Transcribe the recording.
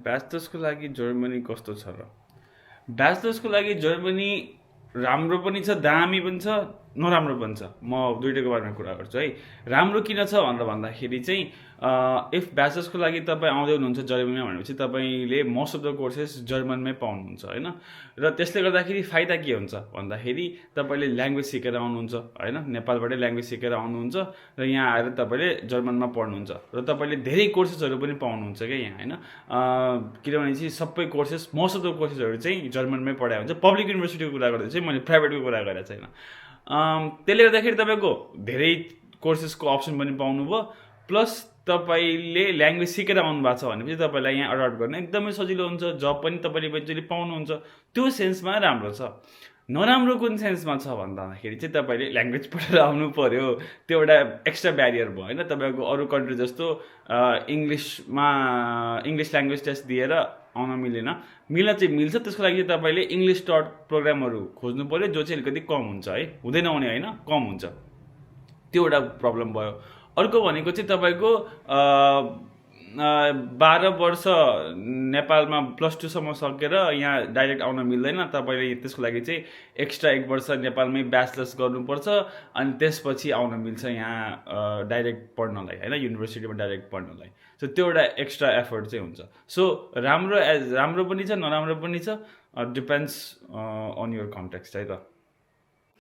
ब्याचलर्सको लागि जर्मनी कस्तो छ र? ब्याचलर्सको लागि जर्मनी राम्रो पनि छ, दामी पनि छ, नराम्रो पनि छ। म दुइटैको बारेमा कुरा गर्छु है। राम्रो किन छ भनेर भन्दाखेरि चाहिँ इफ ब्याचलर्सको लागि तपाईँ आउँदै हुनुहुन्छ जर्मनीमा भनेपछि तपाईँले मोस्ट अफ द कोर्सेस जर्मनमै पाउनुहुन्छ होइन। र त्यसले गर्दाखेरि फाइदा के हुन्छ भन्दाखेरि तपाईँले ल्याङ्ग्वेज सिकेर आउनुहुन्छ होइन, नेपालबाटै ल्याङ्ग्वेज सिकेर आउनुहुन्छ र यहाँ आएर तपाईँले जर्मनमा पढ्नुहुन्छ र तपाईँले धेरै कोर्सेसहरू पनि पाउनुहुन्छ क्या यहाँ होइन। किनभने चाहिँ सबै कोर्सेस मोस्ट अफ द कोर्सेसहरू चाहिँ जर्मनमै पढाइ हुन्छ। पब्लिक युनिभर्सिटीको कुरा गर्दा चाहिँ मैले प्राइभेटको कुरा गरेको छैन। त्यसले गर्दाखेरि तपाईँको धेरै कोर्सेसको अप्सन पनि पाउनुभयो, प्लस तपाईँले ल्याङ्ग्वेज सिकेर आउनु भएको छ भनेपछि तपाईँलाई यहाँ एडप्ट गर्न एकदमै सजिलो हुन्छ, जब पनि तपाईँले इभेन्चुली पाउनुहुन्छ। त्यो सेन्समा राम्रो छ। नराम्रो कुन सेन्समा छ भन्दाखेरि चाहिँ तपाईँले ल्याङ्ग्वेज पढेर आउनु पऱ्यो, त्यो एउटा एक्स्ट्रा ब्यारियर भयो होइन। तपाईँको अरू कन्ट्री जस्तो इङ्ग्लिस ल्याङ्ग्वेज टेस्ट दिएर आउन मिल्दैन। मिल्न चाहिँ मिल्छ, त्यसको लागि चाहिँ तपाईँले इङ्ग्लिस टट प्रोग्रामहरू खोज्नु पऱ्यो, जो चाहिँ अलिकति कम हुन्छ है, हुँदैन आउने होइन, कम हुन्छ। त्यो एउटा प्रब्लम भयो। अर्को भनेको चाहिँ तपाईँको 12 वर्ष नेपालमा +2सम्म सकेर यहाँ डाइरेक्ट आउन मिल्दैन। तपाईँले त्यसको लागि चाहिँ एक्स्ट्रा 1 वर्ष नेपालमै ब्याचलर्स गर्नुपर्छ, अनि त्यसपछि आउन मिल्छ यहाँ डाइरेक्ट पढ्नलाई होइन, युनिभर्सिटीमा डाइरेक्ट पढ्नलाई। सो त्यो एउटा एक्स्ट्रा एफर्ट चाहिँ हुन्छ। सो राम्रो पनि छ, नराम्रो पनि छ, डिपेन्ड्स अन योर कन्टेक्स्ट है त।